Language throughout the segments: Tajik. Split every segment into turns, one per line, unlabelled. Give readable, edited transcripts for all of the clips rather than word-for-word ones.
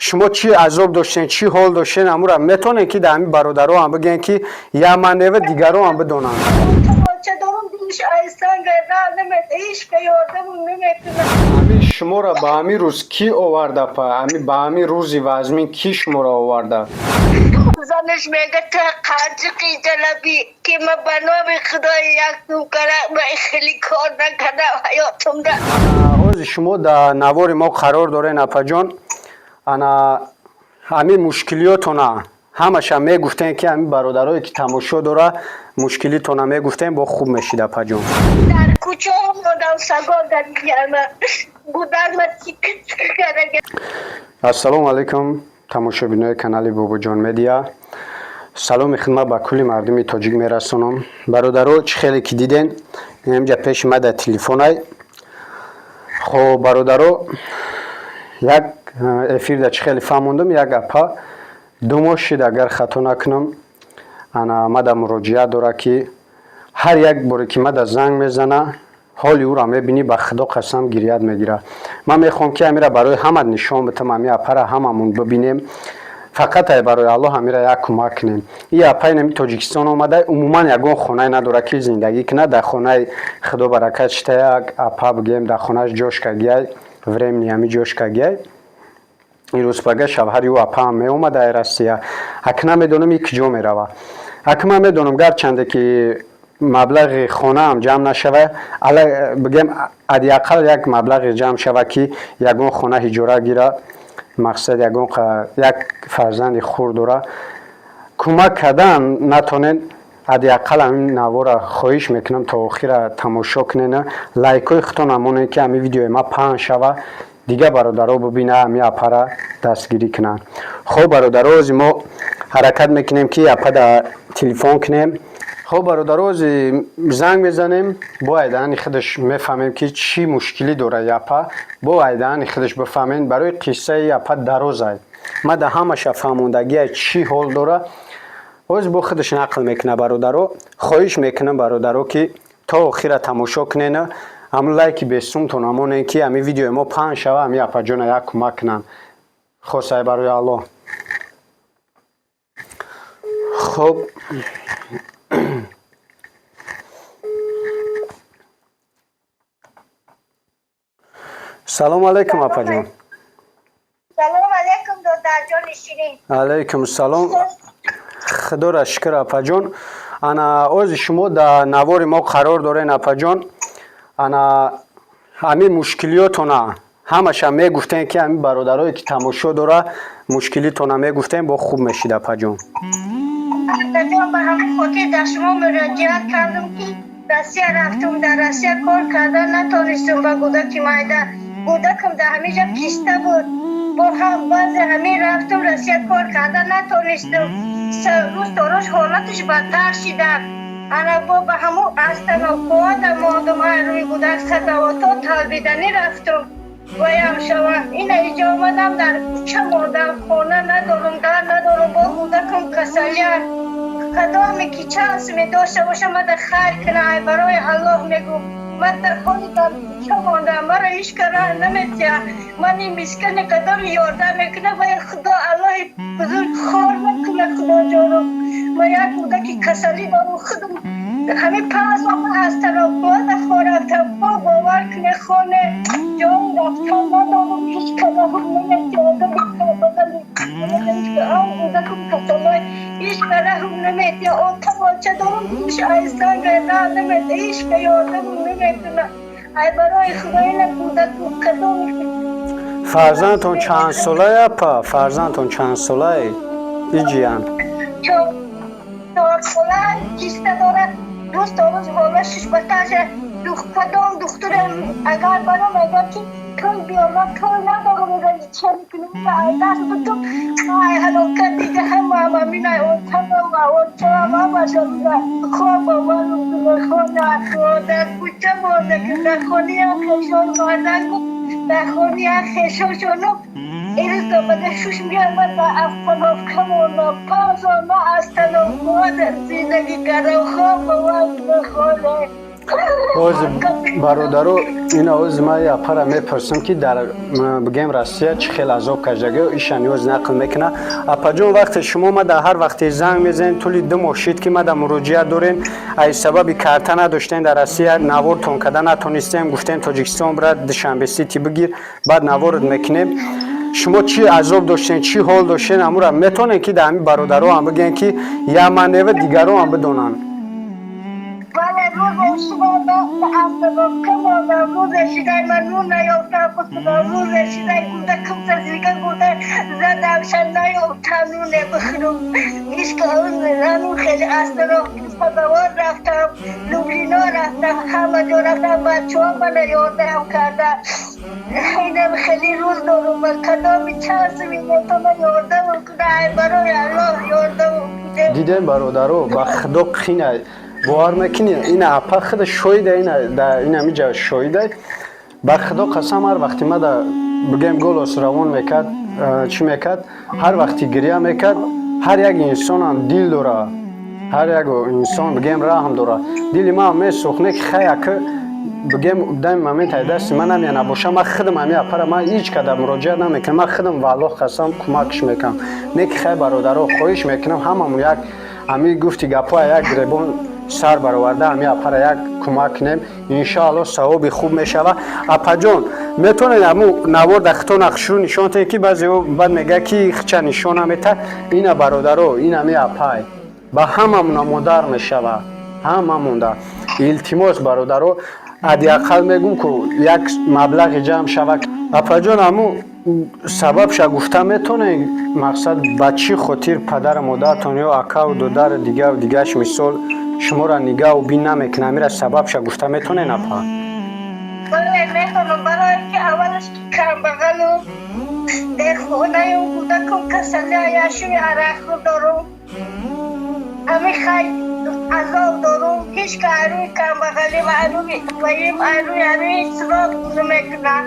Шумо чӣ азоб доштен, чӣ ҳол доштен, амура метонен ки дар ҳамин бародаро ҳам бигӯен, ки яманева дигаро ҳам бидонанд. Ҳамин шуморо ба ҳамин рӯз кӣ оварда, па? Ҳамин ба ҳамин рӯзи вазмин кӣ шуморо оварда?
Занаш мега, ту қарҷиқи ҷалабӣ, ки ма ба номи Худои якум кара, ма хеле кор накардам ҳаётумда.
Ҳози шумо дар навори мо қарор дорен, апаҷон. Ана ҳамин мушкилиётона ҳамаша мегуфтем, ки ҳамин бародарое ки тамошо дора, мушкилитона мегуфтем, бо хуб мешид, апаҷон.
Дар кӯча омодам, саго дарияма гудагма тиккарага.
Ассалому алайкум, тамошобинои канали Бобоҷон Медиа. Саломи хидмат ба кулли мардуми тоҷик мерасонам. Бародаро, чӣ хеле ки диден, инҷа пеши ма дар телефонай. Хоб, бародаро, як эфирда чӣ хеле фаҳмондам, як апа 2 моҳ шид, агар хато накунам, ана мада муроҷиат дора, ки ҳар як боре ки мада занг мезана, ҳоли ӯро мебинӣ, ба Худо қасам, гирьят мегирад. Ман мехоҳам, ки ҳамира барои ҳама нишон битам, ҳами апара ҳамамон бибинем. Фақат ай барои Аллоҳ ҳамира як кӯмак кунем. И апаи нами Тоҷикистон омада, умуман ягон хонае надорад, ки зиндагӣ кунад. Дар хонаи Худо баракат шита, як апа бигем, дар хонааш ҷошкагиай, временный ҳами ҷошкагиай. Ирӯзпага шавҳари ӯ апаам меомад ай Россия. Ак намедонам, и куҷо мерава. Ак ман медонам, гарчанде ки маблағи хонаам ҷамъ нашава, ала бигем, ҳадди ақал як маблағе ҷамъ шава, ки ягон хона ҳиҷора гира. Мақсад, ягон як фарзанди хурд дора. Кӯмак кардан натонед, ҳадди ақал ҳамин навора хоҳиш мекунам, то охира тамошо кунена, лайкҳои худтон амонед, ки ҳамин видеои ма паҳн шава, дигар бародаро бибина, ҳамин апара дастгирӣ кунанд. Хоб, бародаро, ози мо ҳаракат мекунем, ки апа да телефон кунем. Хоб, бародаро, ози занг мезанем, бо айдаани худаш мефаҳмем, ки чӣ мушкилӣ дорад апа. Бо айдаани худаш бифаҳмем. Барои қиссаи апа дарозай, ма да ҳамаша фаҳмондагия, чӣ ҳол дора, оз бо худаш нақл мекунад. Бародаро, хоҳиш мекунам, бародаро, ки то охира тамошо кунена, ҳамн лайки бесумтон амонен, ки ҳамин видеои мо паҳн шава, ҳамин апаҷона як кӯмак кунанд, хосай барои Аллоҳ. Хоб, салому алайкум, апаҷон.
Салом алайкум, додарҷони ширин.
Алайкум салом. Худоро шукр, апаҷон. Ана ози шумо дар навори мо қарор дорен, апаҷон. Ана ҳамин мушкилиётона ҳамаша мегуфтем, ки ҳамин бародарое ки тамошо дора, мушкилитона мегуфтем, бо хуб мешид, апаҷон.
Акаҷон, ба ҳамин хотир дар шумо муроҷиат кардам, ки Россия рафтум, дар Россия кор карда натонистум. Ба гудаки майда, гудакам дар ҳамин ҷа киста буд. Бо ҳам баъзе ҳамин рафтум Россия, кор карда натонистум. Рӯз то рӯз ҳолаташ бадтар шида. Ана бо ба ҳамун остановкода мондум, ай рӯи гудак садавото талбиданӣ рафтум, ваям шава. Ина иҷо омадам, дар кӯча мондам, хона надорум, дар надорум, бо гудакам касалия. Кадоме ки чанд суме дошта боша, мада хайр кина, ай барои Аллоҳ мегӯм. Ман дар ҳоли дар кӯча мондам, маро ҳеҷ ка раҳ наметиҳад. Ман ин мискине кадоме ёрдам мекуна, вай Худо Аллоҳи бузург хор накуна. Худоҷоно, ман як кӯдаки касалӣ дорум. Худам ҳамин 5 сол ман аз тарафода хӯрафтам. Бо бовар куне, хоне ҷои рафтан надорум, ҳеҷ кадаҳум наметиҳад. Кӯдакам касалой, ҳеҷ караҳум наметиҳад. Он табоча дорум, ҳеҷ айсанга раҳ наметиҳад, ҳеҷ ка ёрдамум намекуна. Ай барои Худо, ина кӯдаку кадоме.
Фарзандтон чанд солае, апа? Фарзандтон чанд солае, иҷиян?
4 сола, киста дорад. Рӯз то рӯз ҳолашиш бадтар. Кадом духтурам агар барам, мегӯяд, ки пул биёр. Ман пул надорам. Мегӯяд, ча мекунӣ, даст бутум, ай ҳалокат. Дига ҳамаам ҳамин, ай отамам, отчаам, ҳамаша хоб боварам. Хона дар кӯча монда, ки дар хонаи як хешон мардак, дар хонаи як хешошону ирӯз омада шуш меомад. Ба остановка мондам, 5 сол ман остановкода зиндагӣ кардам. Хоб бовар, хона.
Ҳозир, бародаро, ина ҳозир ман апара мепурсам, ки дар, бигем, Россия чӣ хел азоб кашдаги, иша ниёз нақл мекуна. Апаҷон, вақте шумо ма дар ҳар вақте занг мезанем, тӯли 2 моҳ шид, ки ма дар муроҷиат дорем, аз сабаби карта надоштем, дар Россия навортон када натонистем. Гуфтем, Тоҷикистон бира, Душанбе Сити бигир, баъд наворот мекунем. Шумо чӣ азоб доштем, чӣ ҳол доштем, амура метавонем, ки дар ҳамин бародаро ҳам бигӯем, ки я ман нева дигаро ҳам бидонанд.
Бале, рӯзе шумо остановка мондам, рӯзе шидай ман нун наёфтам, худо, рӯзе шидай кӯдакам зига гуда задам, ша наёфтам нуне бихӯрам. Ишка ҳамун хеле остановка Садовод рафтам, Люблино рафтам, ҳама ҷо рафтам, бачаҳо мана ёрдам карда. Инам хеле рӯз дорум, кадоми чанд метона ёрдам куда, ай барои Аллоҳ ёрдам куда.
Дидем, бародаро, ба худо қина, бовар мекунӣ, ина апа худа шоҳида, ина ина миҷа шоҳида. Ба худо қасам, ҳар вақти ма да, бигем, голос равон мекард, чӣ мекард, ҳар вақти гиря мекард. Ҳар як инсонам дил дора, ҳар як инсон, бигем, раҳм дора. Дили ман месӯхт, не ки хаяка, бигем, дами момент ай дасти ман намея набоша, ман худам ами апара ман ҳеҷ када муроҷиат намекунам, ман худам, валлоҳ қасам, кӯмакш мекунам. Не ки хай, бародаро, хоҳиш мекунам, ҳамамон як ами гуфти гапҳоя як гиребон сар бароварда, ами апара як кӯмак кунем, иншоалло савоби хуб мешава. Апаҷон, метавонед аму навор дар хито нақшрӯ нишон тед, ки баъзеҳо баъд мега, ки хича нишон намета. Ина, бародаро, ин ами апай ба ҳамамона модар мешава, ҳамамонда. Илтимос, бародаро, ҳадди ақал мегӯм, ку як маблағи ҷамъ шава. Апаҷон, аму сабабша гуфта метавонед, мақсад, ба чӣ хотир падару модартон ё акаву додару дигаву дигаш, мисол, шуморо нигаҳу бин намекунад? Амира сабабша гуфта метавонед, апа?
Бале, метавонам. Барое ки аввалаш камбағалу бехонаю, кӯдакум касали, яшуи арақхӯр дорум, ҳами хай азоб дорум. Ҳеҷ ка арӯи камбағалӣ ва арӯи ваим, арӯи ҳамин сироб намекунад.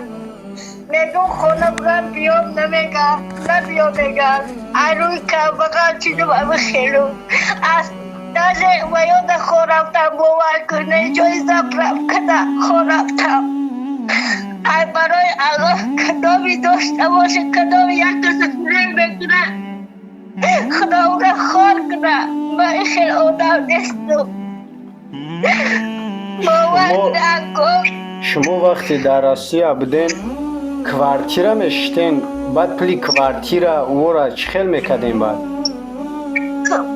Мегӯм, хона бурам, биём, намегам, набиё мегам. Арӯи камбағал чидум, ами хелу аз даже ва ёда хор рафтам, бовар кунед, ҷои заправкада хор рафтам. Ай барои Аллоҳ, кадоми дошта боша, кадоми як каса фиреб мекунад, Худо ӯра хор кунад. Ман ин хел одам нестам, бовар кунед, ако.
Шумо вақте дар Россия буден, квартира мешиштен, баъд пули квартира ӯро чӣ хел мекардем баъд?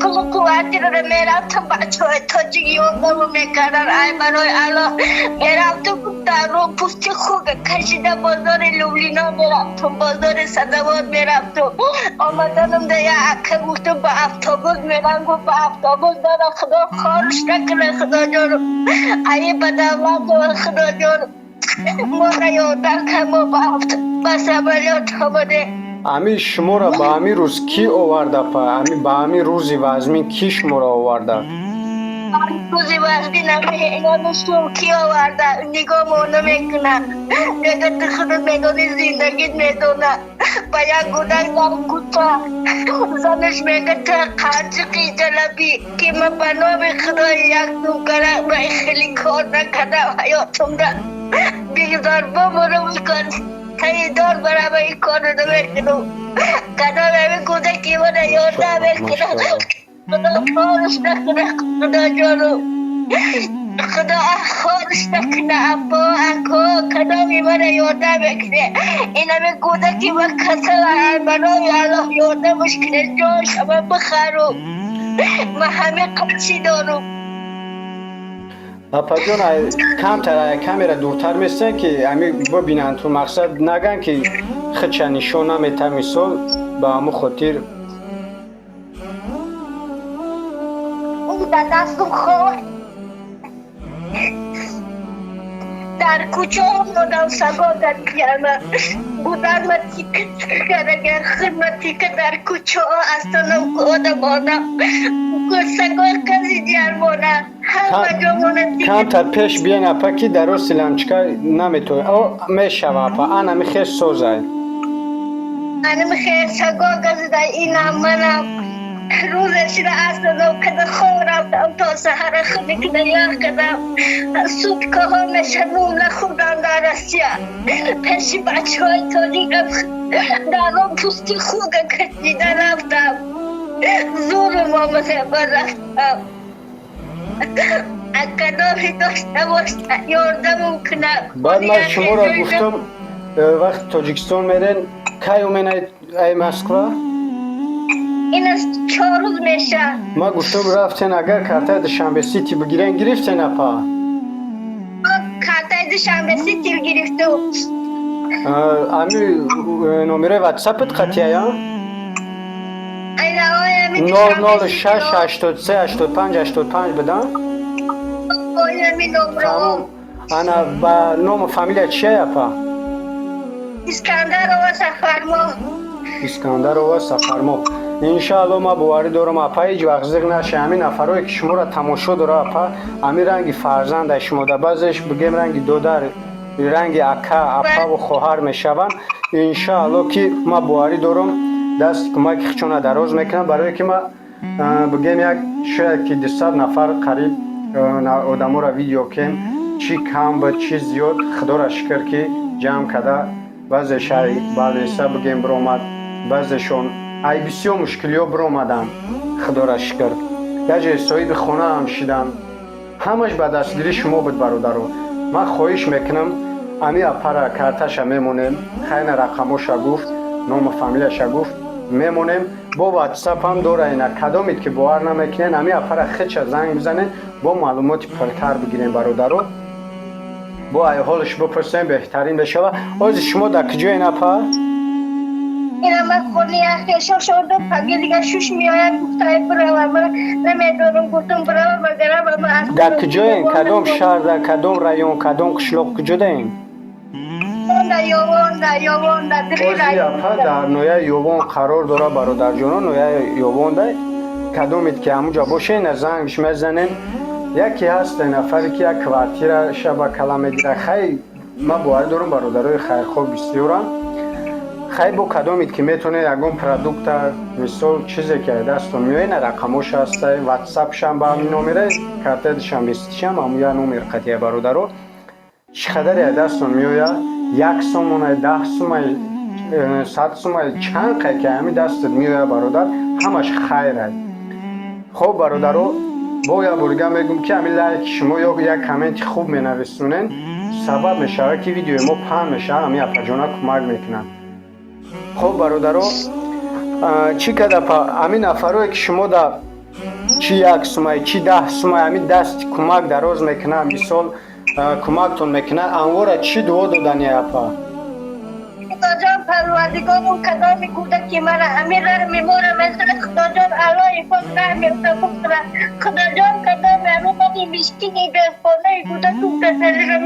Пули квартираро мерафтам, бачаҳои тоҷик ёрдамо мекардан. Ай барои Аллоҳ, мерафтам, дар рӯ пусти хуга кашида бозори Люблино мерафтам, бозори Садовод мерафтам. Омаданам да як ака гуфтам, ба автобус мерам. Гуфт, ба автобус дара, Худо хорш накунад, Худоҷонам, аи ба давлат, Худоҷонам, моро ёрдам кар. Мо ба самолёт омадем.
Ами шуморо ба ҳамин рӯз кӣ оварда, па? Ами ба ҳамин рӯзи вазмин кӣ шуморо оварда?
Рӯзи вазмин намешум кӣ оварда, нигоҳ намекунад. Мега, ту худат медонӣ, зиндагит медона. Ба як гудак дар кӯча занаш мега, ту қарчиқи ҷалабӣ, ки ман ба номи Худои як думкара ба хеле кор накардам ҳаётумда. Бигзор бомонам, кор таидор барам, ин корро намекунам. Кадом ҳамин кӯдаки мана ёрдам мекунад, Худо хорш накунад, Худоҷону, Худо хорш накунад. Апо, ако, кадоми мана ёрдам мекунад? Инами кӯдаки ман касал, барои Аллоҳ ёрдамаш кунад, ҷоша ман бихарум. Ман ҳамин қачӣ дорум.
Апаҷон, камтар камера дуртар местен, ки ами бибинанд, ту мақсад наган, ки хича нишон намета, мисол, ба ҳамун хотир.
Дар дастум хор дар кӯча омадам, саго дар пиама будан, ма тика карагар худма тика дар кӯча остановка одам одам саго кази ҷармона ҳама ҷо мона.
Камтар пеш биен, апа, ки дар рости ламчка наметавон. О, мешава, апа, анами хел созай.
Анами хел саго газида, инам манам. Рӯзе шида асадом када, хоб рафтам, то саҳара худи када ях кадам. Суткаҳо меша нун нахӯрдам дар Россия. Пеши бачаҳои тоҷикам дар он пусти хуга кашида рафтам. Зурум омада ба рафтам. Акадоми дошта боша, ёрдамум кунад.
Баъд ман шуморо гуфтам, вақти Тоҷикистон мерен, кай уменай ай Москва?
Ин аз 4 рӯз меша.
Ман гуфтам, рафтен, агар картаи Душанбе Сити бигирен, гирифтен, апа?
Картаи Душанбе Сити гирифту.
Ами номерои ватсапат қатияя? 006 83 85 85 будан? Тамом. Ана, ба ному фамилия чия, апа?
Искандарова Сафармо.
Искандарова Сафармо. Иншаалло, ман боварӣ дорам, апа, ҳеҷ вақт зиқ наша. Ҳамин нафарое, ки шуморо тамошо дора, апа, ҳамин ранги фарзанда шумо да, баъзеш бигем ранги додар, ранги ака, апаву хоҳар мешаванд. Иншаалло, ки ман боварӣ дорам, дасти кӯмаки хичона дароз мекунам, барое ки ма бигем як шояд ки 200 нафар қариб одаморо видео кем, чӣ кам буд, чӣ зиёд, худоро шукр, ки ҷамъ карда. Баъзеш ай балеса бигем биромад, баъзешон ай бисёр мушкилиҳо биромаданд, худоро шукр, даже соҳиби хонаам шидам. Ҳамаш ба дастгирии шумо буд, бародаро. Ман хоҳиш мекунам, ами апара карташа мемонем, хайна рақамоша гуфт, ному фамилияша гуфт, мемонем. Бо ватсапам дора ина. Кадомед ки бовар намекунен, ами апара хеча занг бизанен, бо маълумоти пуртар бигирем, бародаро, бо ай ҳолш бипурсем, беҳтарин мешава. Ози шумо дар куҷоен, апа?
Ина ман хони яхешо шодам, паги дига шуш меояд, гуфтае биравам, ман намедонам, гуфтам биравам, агарам.
Дар куҷоен, кадом шаҳр, дар кадом район, кадом қишлоқ, куҷодаем?
Ёвонда, Ёвонда.
Ози апа дар ноҳияи Ёвон қарор дора, бародарҷоно. Ноҳияи Ёвонда кадомед ки ҳамуҷа боше, ина зангш мезанем. Яке ҳаст нафаре, ки як квартира шаба кала мегира. Хай, ман боварӣ дорам, бародарои хайрхоҳ бисёранд. Хай, бо кадомед ки метавонед ягон продукта, мисол, чизе ки дастон меояд, ина рақамош ҳаста, ватсапшам ба ҳамин номере, картаи Душанбе Ситишам ҳамун як номер қатия. Бародаро, чӣ қадаре дастон меояд, 1 сомонай, 10 сумай, 100 сумай, чанд қай ки ҳамин дастат меояд, бародар, ҳамаш хайрай. Хоб, бародаро, бо як борига мегӯм, ки ҳамин лайки шумо ё як комменти хуб менависонен, сабаб мешавад, ки видеои мо паҳн мешавад, ҳамин апаҷона кӯмак мекунад. Хоб, бародаро, чӣ када ҳамин нафарое, ки шумо да чӣ 1 сумай, чӣ 10 сумай, ҳамин дасти кӯмак дароз мекунад, мисол, кӯмактон мекунад, анвора чӣ дуо додани, апа?
Худоҷон парвардигорум, кадоми кӯдаки мара ҳамин раҳми моро мезанад, худоҷон, аллоҳи пок раҳми бухтра. Худоҷон, кадоми ҳамин мани мискини бехонаи кӯдаку касалиро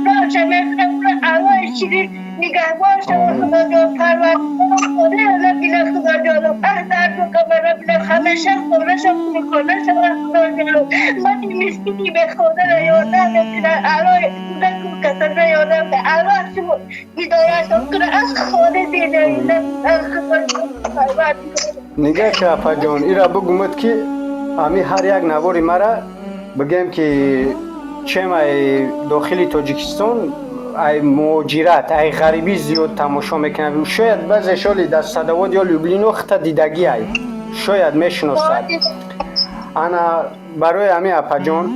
роша мехӯрам, аллоҳи ширин нигаҳбон шава. Худоҷон парвардигорум, хона набина, худоҷоном, аҳ, дарду камара бина, ҳамеша хонаша пурхона шава. Худоҷоном, мани мискини бехонаро ёрдам мекунад, аллоҳи кӯдаку касалиро ёрдам, аллоҳ шумо ҳидоятон кунад, аз хоне дидаида аз худоҷон парвардигорум.
Нигаҳ ки, апаҷон, ира бугумад, ки ҳами ҳар як навори мара бигем, ки чем ай дохили Тоҷикистон, ай муҳоҷират, ай ғарибӣ зиёд тамошо мекунад. Шояд баъзе шоли дар Садовод ё Люблино хита дидагӣ ай, шояд мешиносад. Ана, барои ҳамин, апаҷон,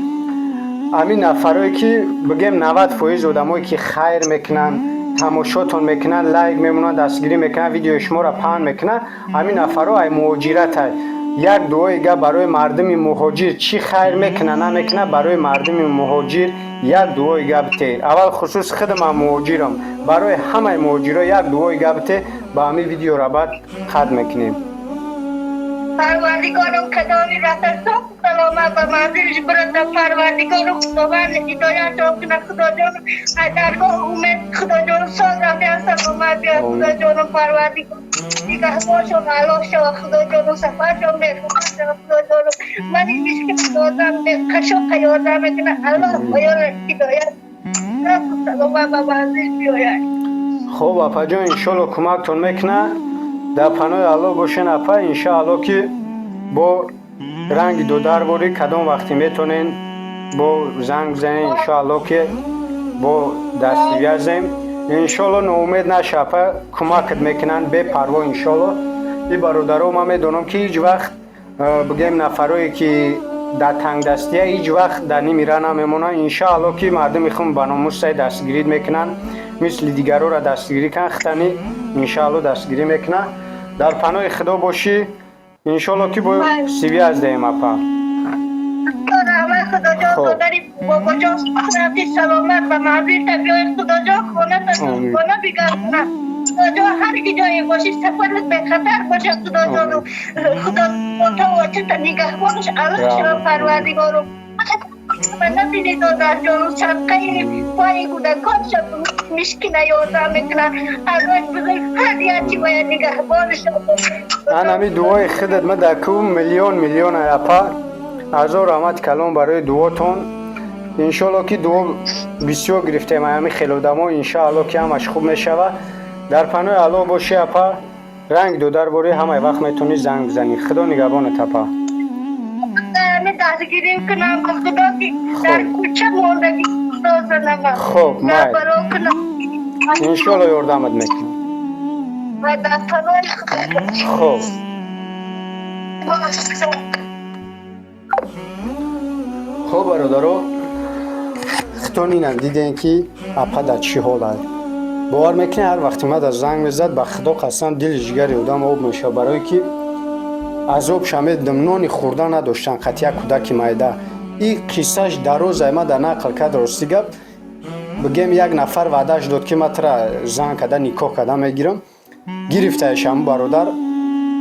ҳамин нафарое, ки бигем 90% одамое, ки хайр мекунанд, тамошотон мекунанд, лайк мемонанд, дастгирӣ мекунанд, видеои шуморо паҳн мекунанд, ҳамин нафаро ай муҳоҷиратай. Як дуои гап барои мардуми муҳоҷир, чӣ хайр мекуна, намекуна, барои мардуми муҳоҷир як дуои гап те. Аввал хусус худамам муҳоҷирам, барои ҳамаи муҳоҷиро як дуои гап те, ба ҳамин видеоро баъд қатъ мекунем.
Парвардигорум, кадоми рафта соф саломат ба манзилиш бираса, парвардигорум, худованд ҳидоятшон кунад. Худоҷон, аз даргоҳ умед, худоҷон, сол рафта саломат биёд. Худоҷону парвардигор нигаҳбоншон аллоҳ шава. Худоҷону, сафаршон бехабар шава. Худоҷону, мани мискин ёрдам, қашоқа ёрдам мекунад, аллоҳ оёро ҳидоят, саломат ба манзил биёяд.
Хуб, апаҷон, иншоалло, кӯмактон мекунад. Дар паноҳи Аллоҳ бошен, апа. Иншоалло, ки Бо ранги додар борӣ, кадом вақте метонен, бо занг бизанен, иншоалло, ки бо дастгирӣ. Иншоалло, ноумед наша, апа, кӯмакат мекунанд бепарво, иншоалло. И бародаро, ман медонам, ки ҳеҷ вақт, бигем, нафарое ки дар тангдастия, ҳеҷ вақт дар ними ра намемонанд. Иншоалло, ки мардуми хун ба номусай дастгирӣ мекунанд, мисли дигарора дастгирӣ кунанд, хитани иншоалло дастгирӣ мекунанд. Дар паноҳи Худо бошӣ, иншоалло, ки бо связь даем, апа.
Раҳмат, Худоҷон, додари Бобоҷон, рафти саломат ба манзилта биёй, Худоҷон, хоната хона бигардона. Худоҷон, ҳар ки ҷое бошӣ, сафарат бехатар бошад, Худоҷону Худо очата нигаҳбонаш Аллоҳ шава, Парвардигору. Набини, додарҷону, садқаи пои кӯдакон мишкина ёрдам мекунад. Аллоҳи бузург ҳар ячи бояд нигаҳбонаш.
Анами дуои худат ма дар ку миллион миллион, апа. Ҳазор раҳмати калон барои дуотон. Иншоалло, ки дуо бисёр гирифтем ами хел одамо, иншоалло, ки ҳамаш хуб мешава. Дар паноҳи Аллоҳ бошӣ, апа. Ранг додар борӣ, ҳамаи вақт метавонӣ занг бизанӣ. Худо нигаҳбонат, апа.
Дастгирӣ кунам, ба Худо, ки дар кӯча мондагӣ.
Хуб, майли, иншоалло, ёрдамат мекунам. Хуб. Хуб, бародаро, хитон инам дидем, ки апа дар чӣ ҳол аст. Бовар мекунед, ҳар вақте ма дар занг мезад, ба Худо қасам, дили ҷигари одам об мешавад, барое ки азобша медидам. Нони хӯрда надоштан қати як кӯдаки майда. И қиссаш дарозай, ма дар нақл кард. Рости гап бигем, як нафар ваъдаш дод, ки ма тра зан када, никоҳ када мегирам. Гирифтаеш ҳамун бародар.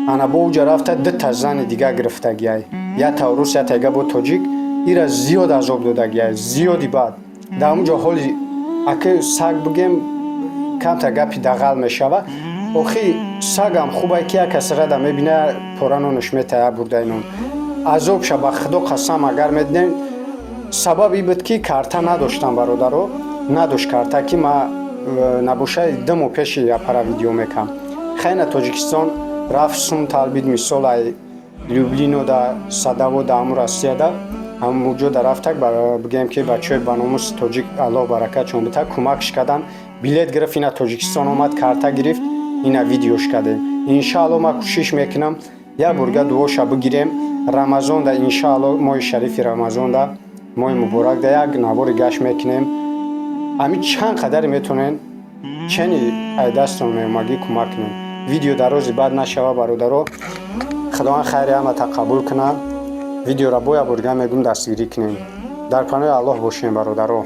Ана бо уҷа рафта, дута зани дига гирифтагиай, якта урус, якта дига бо тоҷик. Ира зиёд азоб додагиай, зиёди бад. Дар ҳамун ҷо ҳоли аки саг, бигем, камтар гапи дағал мешава. Охи, сагам хубай, ки як кас рада мебина, пора нонаш метая, бурдаи нон. Азобша, ба Худо қасам, агар медидем. Сабаб и буд, ки карта надоштам, бародаро, надошт карта, ки ма набошаи 2 моҳ пеши апара видео мекам. Хайна, Тоҷикистон рафт, сум талбид, мисол, ай Люблино да, Садаво да, ҳамун Россияда, ҳамуҷо да рафтак. Бигем, ки бачаҳои баномуси тоҷик, Аллоҳ баракатшон бита, кӯмакш карданд, билет гирифт, ина Тоҷикистон омад, карта гирифт, ина видеош кардем. Иншаалло, ман кӯшиш мекунам, як бурга дуоша бигирем. Рамазонда, иншаалло, моҳи шарифи Рамазонда, моҳи муборак да як навори гашт мекунем. Ҳамин чанд қадаре метонен, чени ай дастон меомагӣ, кӯмак кунем. Видео дарози бад нашава, бародаро. Худованд хайри ҳамата қабул кунад. Видеора бо як бурга мегӯм, дастгирӣ кунем. Дар паноҳи Аллоҳ бошем, бародаро.